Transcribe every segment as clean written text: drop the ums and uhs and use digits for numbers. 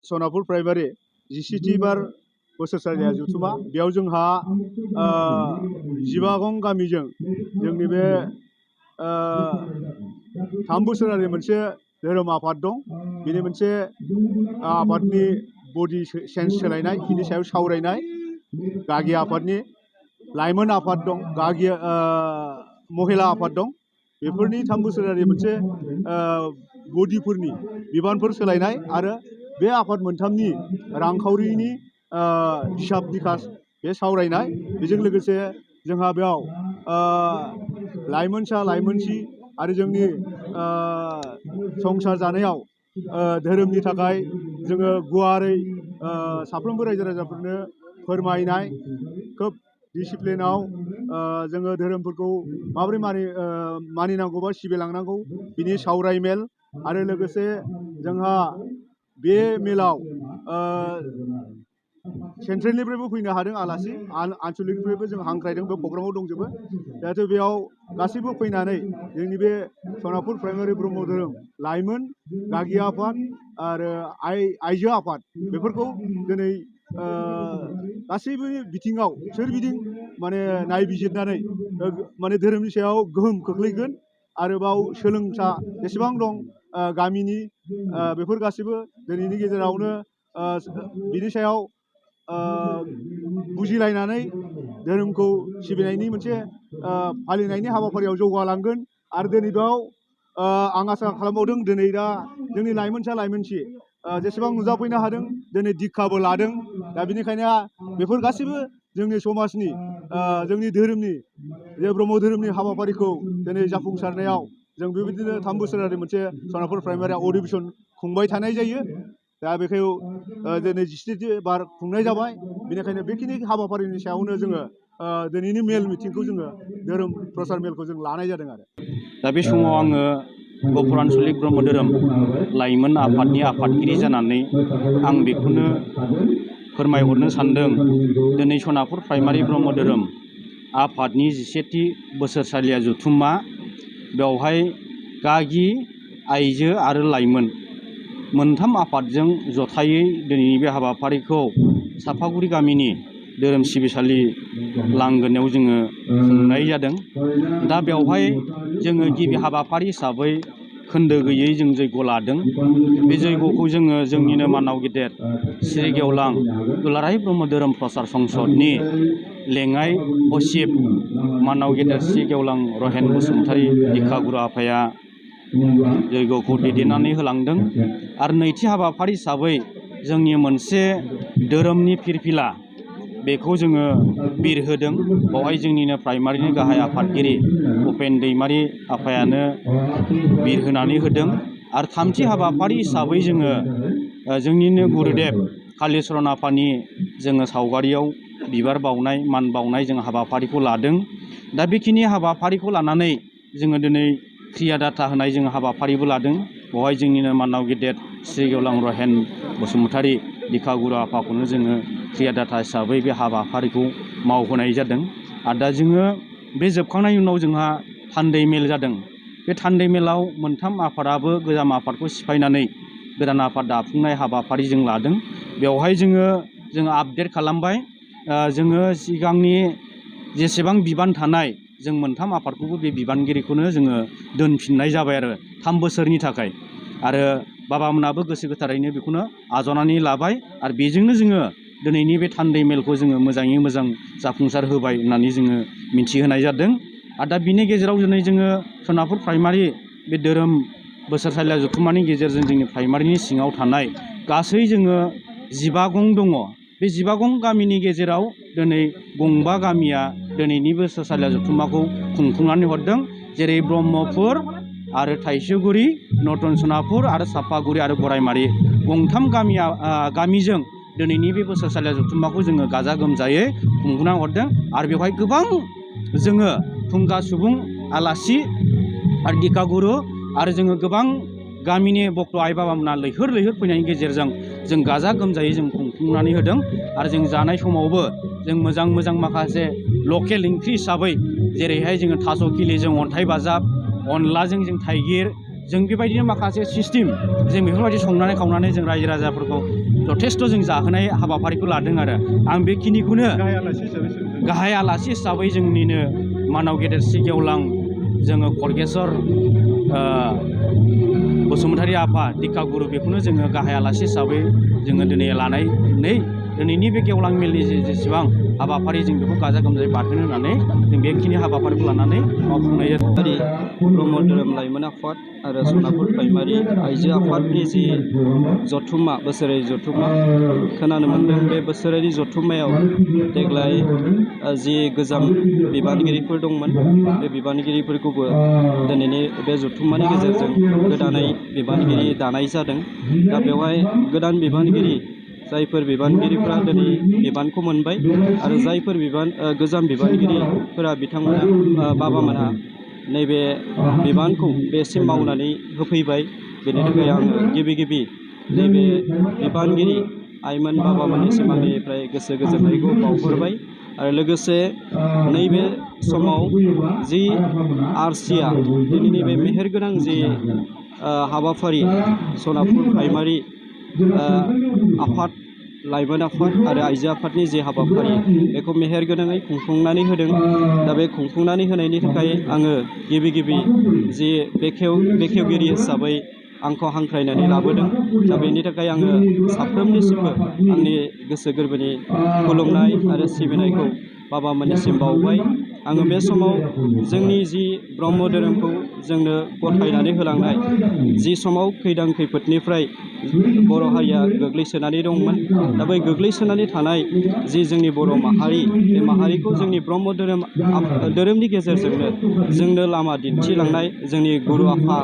Sonapur primary जिसेथि बार बोसोरसालिया जथुमा बेयाव जोंहा 15 गं गामिजों जोंनि बे 3 बोसोरारि मोनसे धोरोम आफाद दं। बेनि मोनसे आफादनि बडि चेन्ज सोलायनाय बिनि सायाव सावरायनाय, गागि आफादनि लाइमोन आफाद दं, गागि महिला आफाद दं। बेफोरनि 3 बोसोरारि मोनसे बडिफोरनि बिबानफोर सोलायनाय आरो बे आफाद मोनथामनि रांखावरिनि हिसाब निकास बे सावरायनाय। बेजों लोगोसे जोंहा बेयाव लाइमोनसा लाइमोनसि आरो जोंनि संसार जानायाव धोरोमनि थाखाय जोङो गुवारै साफ्रोमबो रायजो राजाफोरनो फोरमायनाय, खोब डिसिप्लिनाव जोङो धोरोमफोरखौ माबोरै मानिनांगौ बा सिबिलांनांगौ बिनि सावरायमेल। आरो लोगोसे जोंहा बे मेलाव सेन्ट्रेलनिफ्रायबो फैनो हादों आलासि, आनसलिकनिफ्रायबो जों हांख्रायदों, बे प्रग्रामाव दंजोबो। जाहाथे बेयाव गासैबो फैनानै जोंनि बे सनापुर प्राइमारि ब्रह्म धोरोम लाइमोन, गागि आफाद आरो आइजो आफाद बेफोरखौ दिनै गासैबो बिथिङाव सोरगिदिं माने नायबिजिरनानै माने धोरोमनि सायाव गोहोम खोख्लैगोन। आरोबाव सोलोंसा जेसेबां दं गामिनि बेफोर गासैबो दिनैनि गेजेरावनो बिनि सायाव बुजिलायनानै धोरोमखौ सिबिनायनि मोनसे फालिनायनि हाबाफारियाव जौगालांगोन। आरो दिनै बेयाव आं आसा खालामबावदों, दिनै दा जोंनि लाइमोनसा लाइमोनसि जेसेबां नुजाफैनो हादों, दिनै दिक्षाबो लादों। दा बेनिखायनो बेफोर गासैबो जोंनि समाजनि जोंनि धोरोमनि जे ब्रह्म धोरोमनि हाबाफारिखौ दिनै जाफुंसारनायाव जों बेबायदिनो 3 बोसोरारि मोनसे सनापुर प्राइमारि अधिवेशन खुंबाय थानाय जायो। दा बेखौ दिनै 17थि बार खुंनाय जाबाय। बेनिखायनो बेखिनि हाबाफारिनि सायावनो जोङो दिनैनि मेल मिटिंखौ जोङो धोरोम प्रसार मेलखौ जों लानाय जादों आरो। दा बे समाव आङो गफुर आन्चलिक ब्रह्म धोरोम लाइमोन आफादनि आफादगिरि जानानै आं बेखौनो फोरमायहरनो सानदों। दिनै सनापुर प्राइमारि ब्रह्म धोरोम आफादनि 17थि बोसोरसालिया जथुम्मा, बेवहाय गागि, आइजो आरो लाइमोन मोनथाम आफादजों जथायै दिनैनि बे हाबाफारिखौ सापागुरि गामिनि धोरोम सिबिसालि लांगोनायाव जोङो खुंनाय जादों। दा बेवहाय जोङो गिबि हाबाफारि हिसाबै खोन्दो गैयै जों जयग' लादों। बे जयग'खौ जोङो जोंनिनो मानाव गेदेर श्री गेवलां दुलाराय ब्रह्म धोरोम प्रसार संसदनि लेङाइ असिब मानाव गेदेर श्री गेवलां रहेन बसुमतारी दिक्षागुरु आफाया जयग'खौ दैदेननानै होलांदों। आरो नैथि हाबाफारि हिसाबै जोंनि मोनसे धोरोमनि फिरफिला बेखौ जोङो बिरहोदों। बेवहाय जोंनिनो प्राइमारिनि गाहाय आफादगिरि उपेन दैमारि आफायानो बिरहोनानै होदों। आरो थामथि हाबाफारि हिसाबै जोङो जोंनिनो गुरुदेब कालिचरन आफानि जोङो सावगारियाव बिबार बावनाय, मान बावनाय जों हाबाफारिखौ लादों। दा बेखिनि हाबाफारिखौ लानानै जोङो दिनै क्रिया दाता होनाय जों हाबाफारिबो लादों। बेवहाय जोंनिनो मानाव गेदेर श्री गेवलां रहेन बसुमतारी दिक्षागुरु आफाखौनो जोङो क्रिया दाता हिसाबै बे हाबाफारिखौ मावहोनाय जादों। आरो दा जोङो बे जोबखांनायनि उनाव जोंहा थान्दै मेल जादों। बे थान्दै मेलाव मोनथाम आफादाबो गोजाम आफादखौ सिफायनानै गोदान आफाद दाफुंनाय हाबाफारि जों लादों। बेवहाय जोङो आपडेट खालामबाय। जोङो सिगांनि जेसेबां बिबान थानाय जों मोनथाम आफादखौबो बे बिबानगिरिखौनो जोङो दोनफिननाय जाबाय आरो 3 बोसोरनि थाखाय। आरो बाबामोनाबो गोसो गोथारैनो बेखौनो आजावनानै लाबाय। आरो बेजोंनो जोङो दिनैनि बे थान्दै मेलखौ जोङो मोजाङै मोजां जाफुंसार होबाय होननानै जोङो मिथिहोनाय जादों। आरो दा बिनि गेजेराव दिनै जोङो सनापुर प्राइमारि बे धोरोम बोसोरसालिया जथुम्मानि गेजेरजों जोंनि प्राइमारिनि सिङाव थानाय गासै जोङो 15 गं दङ। बे 15 गं गामिनि गेजेराव दिनै गंबा गामिया दिनैनि बोसोरसालिया जथुम्माखौ खुंफुंनानै हरदों। जेरै ब्रह्मपुर आरो थाइजौगुरि, नतन सनापुर आरो सापागुरि आरो गराइमारि गंथाम गामिजों दिनैनि बे बोसोरसालिया जथुम्माखौ जोङो गाजा गोमजायै खुंफुंनानै हरदों। आरो बेवहाय गोबां जोङो फुंगा सुबुं, आलासि आरो दिक्षागुरु आरो जोङो गोबां गामिनि भक्त आइ बाबामोना लैहोर लैहोर फैनायनि गेजेरजों जों गाजा गोमजायै जों खुंफुंनानै होदों। आरो जों जानाय समावबो जों मोजां माखासे लकेल ओंख्रि हिसाबै जेरैहाय जोङो थास' खिलिजों अन्थाइ बाजाब, अनलाजों जों थाइगिर, जों बेबायदिनो माखासे सिस्टेम जों बेफोरबायदि संनानै खावनानै जों रायजो राजाफोरखौ जथेस्थ' जों जाहोनाय हाबाफारिखौ लादों आरो आं बेखिनिखौनो गाहाय आलासि हिसाबै जोंनिनो मानाव गेदेरसि गेवलां जोङो खरगेश्वर बसुमतारी आफा दिखागुरु बेखौनो जोङो गाहाय आलासि हिसाबै जोङो दिनै लानानै दिनैनि बे गेवलां मेलनि जेसेबां हाबाफारि जों बेखौ गाजा गोमजायै बारहोनो होननानै जों बेखिनि हाबाफारिखौ लानानै मावफुंनाय जादों। ब्रह्म धोरोम लाइमोन आफाद आरो सनापुर प्राइमारि आइजो आफादनि जि जथुम्मा बोसोरारि जथुम्मा खोनानो मोन्दों बे बोसोरारि जथुम्मायाव देग्लाय जि गोजाम बिबानगिरिफोर दंमोन बे बिबानगिरिफोरखौबो दिनैनि बे जथुम्मानि गेजेरजों गोदानै बिबानगिरि दानाय जादों। दा बेवहाय गोदान बिबानगिरि जायफोर बिबानगिरिफोरा दिनै बिबानखौ मोनबाय आरो जायफोर गोजाम बिबानगिरिफोरा बिथांमोना बाबामोनहा नैबे बिबानखौ बेसिम मावनानै होफैबाय। बेनि थाखाय आङो गिबि नैबे बिबानगिरि आइमोन बाबामोननिसिम आंनिफ्राय गोसो गोजोननायखौ बावहरबाय आरो लोगोसे नैबे समाव जि आरसिआ दिनैनि बे मेहेरगोनां जि हाबाफारि सनापुर प्राइमारि आफाद लाइमोन आफाद आरो आइजो आफादनि जि हाबाफारि बेखौ मेहेरगोनाङै खुंफुंनानै होदों। दा बे खुंफुंनानै होनायनि थाखाय आङो गिबि जि बेखेवगिरि हिसाबै आंखौ हांख्रायनानै लाबोदों। दा बेनि थाखाय आङो साफ्रोमनिसिमबो आंनि गोसो गोरबोनि खुलुमनाय आरो सिबिनायखौ बाबामोननिसिम बावबाय। आङो बे समाव जोंनि जि ब्रह्म धोरोमखौ जोंनो गथायनानै होलांनाय जि समाव खैदां खैफोदनिफ्राय बर' हारिया गोग्लैसोनानै दंमोन, दा बै गोग्लैसोनानै थानाय जि जोंनि बर' माहारि बे माहारिखौ जोंनि ब्रह्म धोरोमनि गेजेरजोंनो जोंनो लामा दिन्थिलांनाय जोंनि गुरु आफा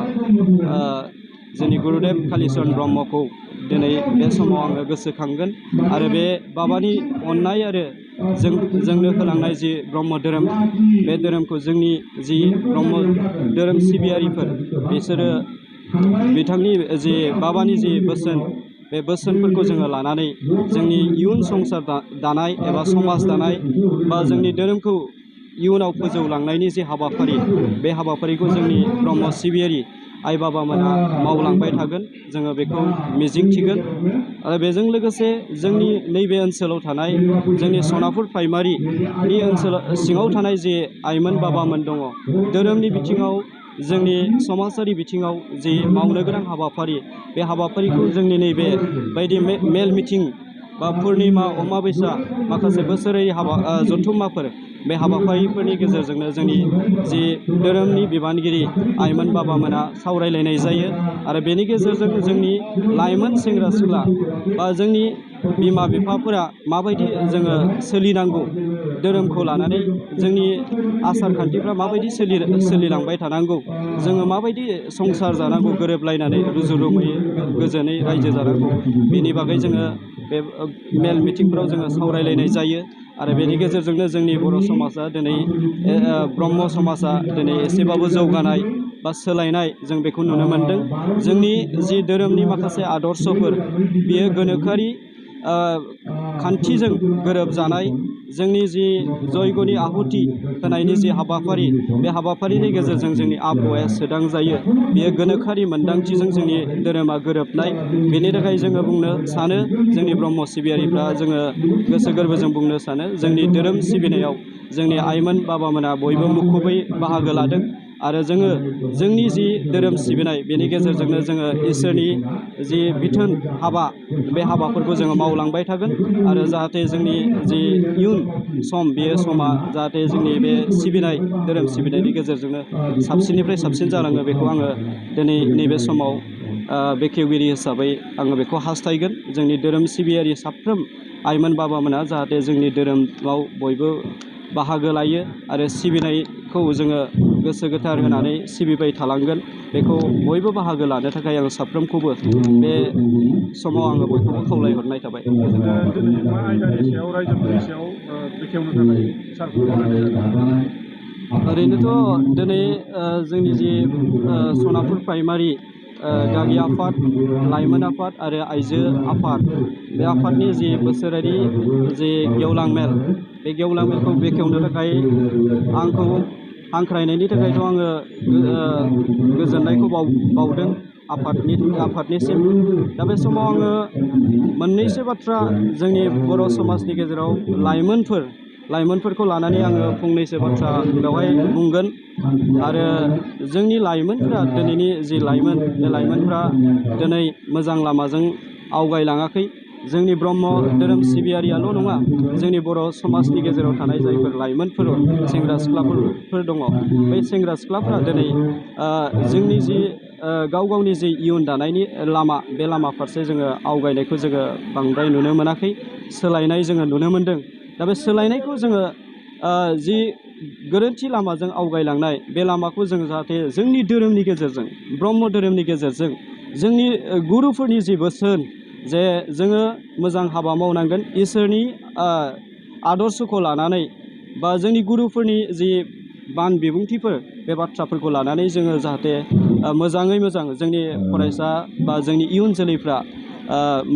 जोंनि गुरुदेब कालिचरण ब्रह्मखौ दिनै बे समाव आङो गोसोखांगोन आरो बे बाबानि अननाय आरो जोंनो होलांनाय जि ब्रह्म धोरोम बे धोरोमखौ जोंनि जि ब्रह्म धोरोम सिबियारिफोर बिसोरो बिथांनि जि बाबानि जि बोसोन बे बोसोनफोरखौ जोङो लानानै जोंनि इयुन संसार दानाय एबा समाज दानाय बा जोंनि धोरोमखौ इयुनाव फोजौलांनायनि जि हाबाफारि बे हाबाफारिखौ जोंनि ब्रह्म सिबियारि आइ बाबामोनहा मावलांबाय थागोन, जोङो बेखौ मिजिंथिगोन। आरो बेजों लोगोसे जोंनि नैबे ओनसोलाव थानाय जोंनि सनापुर प्राइमारिनि सिङाव थानाय जि आइमोन बाबामोन दङ, धोरोमनि बिथिङाव जोंनि समाजारि बिथिङाव जि मावनो गोनां हाबाफारि बे हाबाफारिखौ जोंनि नैबे बायदि मेल मिटिं बा पुर्निमा अमाबैसा माखासे बोसोरारि जथुम्माफोर बे हाबाफारिफोरनि गेजेरजोंनो जोंनि जि धोरोमनि बिबानगिरि आइमोन बाबामोना सावरायलायनाय जायो आरो बेनि गेजेरजों जोंनि लाइमोन सेंग्रा सिख्ला बा जोंनि बिमा बिफाफोरा माबायदि जोङो सोलिनांगौ धोरोमखौ लानानै जोंनि आसार खान्थिफ्रा माबायदि सोलिलांबाय थानांगौ, जोङो माबायदि संसार जानांगौ गोरोबलायनानै रुजु रुमुयै गोजोनै रायजो जानांगौ, बेनि बागै जोङो बे मेल मिटिंफोराव जोङो सावरायलायनाय जायो आरो बेनि गेजेरजोंनो जोंनि बर' समाजा दिनै ब्रह्म समाजा दिनै एसेबाबो जौगानाय बा सोलायनाय जों बेखौ नुनो मोन्दों। जोंनि जि धोरोमनि माखासे आदर्शफोर बियो गोनोखोआरि खान्थिजों गोरोबजानाय, जोंनि जि जयग'नि आहुति होनायनि जि हाबाफारि बे हाबाफारिनि गेजेरजों जोंनि आबहावाया सोदांजायो, बेयो गोनोखोआरि मोन्दांथिजों जोंनि धोरोमा गोरोबनाय। बेनि थाखाय जोङो बुंनो सानो जोंनि ब्रह्म सिबियारिफ्रा जोङो गोसो गोरबोजों बुंनो सानो जोंनि धोरोम सिबिनायाव जोंनि आइमोन बाबामोना बयबो मुखुबै बाहागो लादों आरो जोङो जोंनि जि धोरोम सिबिनाय बेनि गेजेरजोंनो जोङो इसोरनि जि बिथोन हाबा बे हाबाफोरखौ जोङो मावलांबाय थागोन आरो जाहाथे जोंनि जि इयुन सम बे समा जाहाथे जोंनि बे सिबिनाय धोरोम सिबिनायनि गेजेरजोंनो साबसिननिफ्राय साबसिन जालाङो, बेखौ आङो दिनै नैबे समाव बेखेवगिरि हिसाबै आङो बेखौ हास्थायगोन। जोंनि धोरोम सिबियारि साफ्रोम आइमोन बाबामोना जाहाथे जोंनि धोरोमाव बयबो बाहागो लायो आरो सिबिनायखौ जोङो गोसो गोथार होनानै सिबिबाय थालांगोन, बेखौ बयबो बाहागो लानो थाखाय आं साफ्रोमखौबो बे समाव आङो बयखौबो खावलायहरनाय थाबाय। ओरैनोथ' दिनै जोंनि जि सनापुर प्राइमारि गागि आफाद, लाइमोन आफाद आरो आइजो आफाद बे आफादनि जि बोसोरारि जि गेवलां मेल बे गेवलां मेलखौ बेखेवनो थाखाय आंखौ हांख्रायनायनि थाखायथ' आङो गोजोननायखौ बावदों आफादनिसिम। दा बे समाव आङो मोननैसो बाथ्रा जोंनि बर' समाजनि गेजेराव लाइमोनफोरखौ लानानै आङो फंनैसो बाथ्रा बेवहाय बुंगोन। आरो जोंनि लाइमोनफ्रा दिनैनि जि लाइमोन, बे लाइमोनफ्रा दिनै मोजां लामाजों आवगायलाङाखै। जोंनि ब्रह्म धोरोम सिबियारियाल' नङा, जोंनि बर' समाजनि गेजेराव थानाय जायफोर लाइमोनफोर, सेंग्रा सिख्लाफोर दङ, बै सेंग्रा सिख्लाफ्रा दिनै जोंनि जि गाव गावनि जि इयुन दानायनि लामा, बे लामा फारसे जोङो आवगायनायखौ जोङो बांद्राय नुनो मोनाखै। सोलायनाय जोङो नुनो मोनदों। दा बे सोलायनायखौ जोङो जि गोरोन्थि लामाजों आवगायलांनाय, बे लामाखौ जों जाहाथे जोंनि धोरोमनि गेजेरजों, ब्रह्म धोरोमनि गेजेरजों, जोंनि गुरुफोरनि जि बोसोन जे जोङो मोजां हाबा मावनांगोन, इसोरनि आदर्शखौ लानानै बा जोंनि गुरुफोरनि जि बान बिबुंथिफोर, बे बाथ्राफोरखौ लानानै जोङो जाहाथे मोजाङै मोजां जोंनि फरायसा बा जोंनि इयुन जोलैफ्रा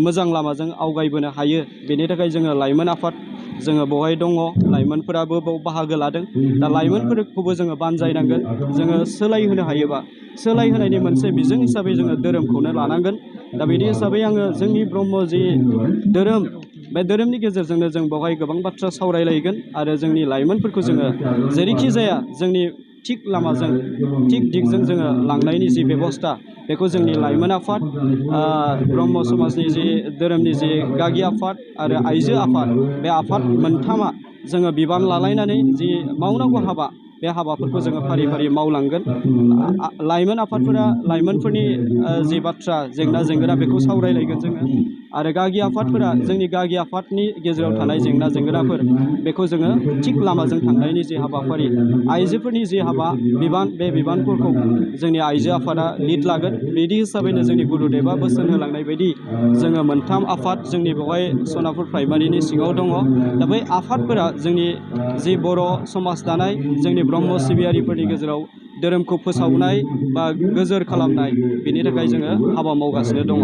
मोजां लामाजों आवगायबोनो हायो। बेनि थाखाय जोङो लाइमोन आफाद जोङो बेवहाय दङ, लाइमोनफोराबो बाव बाहागो लादों। दा लाइमोनफोरखौबो जोङो बानजायनांगोन। जोङो सोलायहोनो हायोबा, सोलायहोनायनि मोनसे बिजों हिसाबै जोङो धोरोमखौनो लानांगोन। दा बिदि हिसाबै आङो जोंनि ब्रह्म जि धोरोम, बे धोरोमनि गेजेरजोंनो जों बेवहाय गोबां बाथ्रा सावरायलायगोन। आरो जोंनि लाइमोनफोरखौ जोङो जेरैखि जाया जोंनि थिग लामाजों, थिग दिगजों जोङो लांनायनि जि बेबस्था, बेखौ जोंनि लाइमोन आफाद, ब्रह्म समाजनि जि धोरोमनि जि गागि आफाद आरो आइजो आफाद, बे आफाद मोनथामा जोङो बिबान लालायनानै जि मावनांगौ हाबा, बे हाबाफोरखौ जोङो फारि फारि मावलांगोन। लाइमोन आफादफोरा लाइमोनफोरनि जि बाथ्रा जेंना जेंगोना, बेखौ सावरायलायगोन जोङो। आरो गागि आफादफोरा जोंनि गागि आफादनि गेजेराव थानाय जेंना जेंगोनाफोर, बेखौ जोङो थिग लामाजों थांनायनि जि हाबाफारि, आइजोफोरनि जि हाबा बिबान, बे बिबानफोरखौ जोंनि आइजो आफादा लिड लागोन। बिदि हिसाबैनो जोंनि गुरुदेबा बोसोन होलांनाय बायदि जोङो मोनथाम आफाद जोंनि बेवहाय सनापुर प्राइमारिनि सिङाव दङ। दा बै आफादफोरा जोंनि जि बर' समाज दानाय, जोंनि ब्रह्म सिबियारिफोरनि गेजेराव धोरोमखौ फोसावनाय बा गोजोर खालामनाय, बेनि थाखाय जोङो हाबा मावगासिनो दङ।